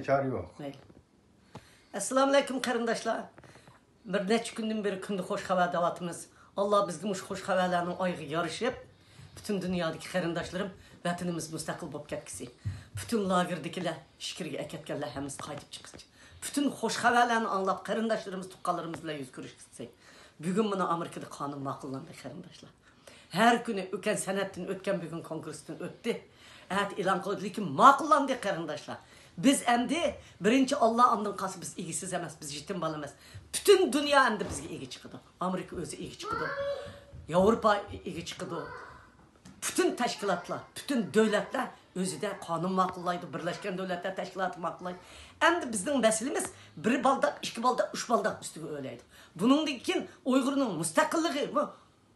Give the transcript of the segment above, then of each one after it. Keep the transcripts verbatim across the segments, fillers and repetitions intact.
چارە يوق. مەيلى. ئەسسالامۇئەلەيكۇم، قېرىنداشلار. بىر نەچچە كۈندىن بېرى كۈندە خوش خەۋەر دەۋاتىمىز. ئاللا بىزگە مۇشۇ خوش خەۋەرلەرنىڭ ئايىغى يارىشىپ، پۈتۈن دۇنيادىكى قېرىنداشلىرىم ۋەتىنىمىز مۇستەقىل بولۇپ كەتكۈسى. پۈتۈن لاگېردىكىلەر، ئىچكىرىگە ئەكەتكەنلەر ھەممىسى قايتىپ چىقسۇن. پۈتۈن خوش خەۋەرلەرنى ئاڭلاپ، قېرىنداشلىرىمىز، تۇغقانلىرىمىز بىلەن يۈز كۆرۈشكۈسى. بۈگۈن مانا ئامېرىكىدا قانۇن ماقۇللاندى، قېرىنداشلار. ھەر كۈنى ئۆكەن سەنەتتىن ئۆتكەن، بۈگۈن كونگرېستتىن ئۆتتى. ئەتە ئېلان قىلىدۇ، لېكىن ماقۇللاندى، قېرىنداشلار. بىز ئەمدى بىرىنچى ئاللا، ئاندىن قالسا بىز ئىگىسىز ئەمەس، بىز يېتىم بالا ئەمەس. پۈتۈن دۇنيا ئەمدى بىزگە ئىگە چىقىدۇ. ئامېرىكا ئۆزى ئىگە چىقىدۇ. ياۋروپا ئىگە چىقىدۇ. پۈتۈن تەشكىلاتلار، پۈتۈن دۆلەتلەر ئۆزىدە قانۇن ماقۇللايدۇ، بىرلەشكەن دۆلەتلەر تەشكىلاتى ماقۇللايدۇ. ئەمدى بىزنىڭ مەسىلىمىز بىر بالداق، ئىككى بالداق، ئۈچ بالداق ئۈستىگە ئۆرلەيدۇ. بۇنىڭدىن كېيىن ئۇيغۇرنىڭ مۇستەقىللىقى بۇ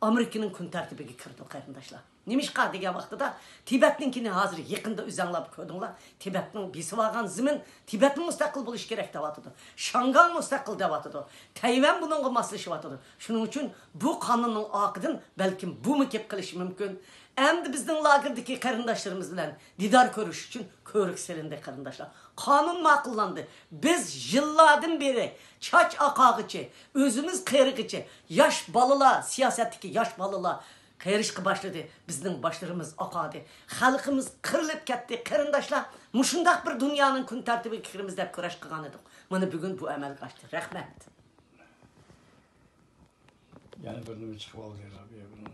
ئامېرىكىنىڭ كۈن تەرتىپىگە كىرىدۇ، قېرىنداشلار. نېمىشقا دېگەن ۋاقتىدا، تىبەتنىڭكىنى ھازىر يېقىندا ئۆزەڭلار كۆردۈڭلار. تىبەتنىڭ بېسىۋالغان زېمىن، تىبەتمۇ مۇستەقىل بولۇشى كېرەك دەۋاتىدۇ. شاڭگاڭ مۇستەقىل دەۋاتىدۇ. تەيۋەن بۇنىڭغا ماسلىشىۋاتىدۇ. شۇنىڭ ئۈچۈن بۇ قانۇننىڭ ئارقىدىن بەلكىم بۇمۇ كېلىپ قېلىشى مۇمكىن. ئەمدى بىزنىڭ لاگېردىكى قېرىنداشلىرىمىز بىلەن دىدار كۆرۈش ئۈچۈن كۆۋرۈك سېلىندى، قېرىنداشلار. قانۇن ماقۇللاندى. بىز يىللاردىن بېرى چاچ ئاقارغىچە، ئۆزىمىز قېرىغىچە، ياش بالىلار، سىياسەتتىكى ياش بالىلار قېرىشقا باشلىدى. بىزنىڭ باشلىرىمىز ئاقاردى. خەلقىمىز قىرىلىپ كەتتى، قېرىنداشلار. مۇشۇنداق بىر دۇنيانىڭ كۈن تەرتىپىگە كىرىمىز دەپ كۈرەش قىلغان ئىدۇق. مانا بۈگۈن بۇ ئەمەلگە ئاشتى. رەھمەت. يەنە بىر نېمە چىقىپ قالدى، رابىيە، بۇنىڭ؟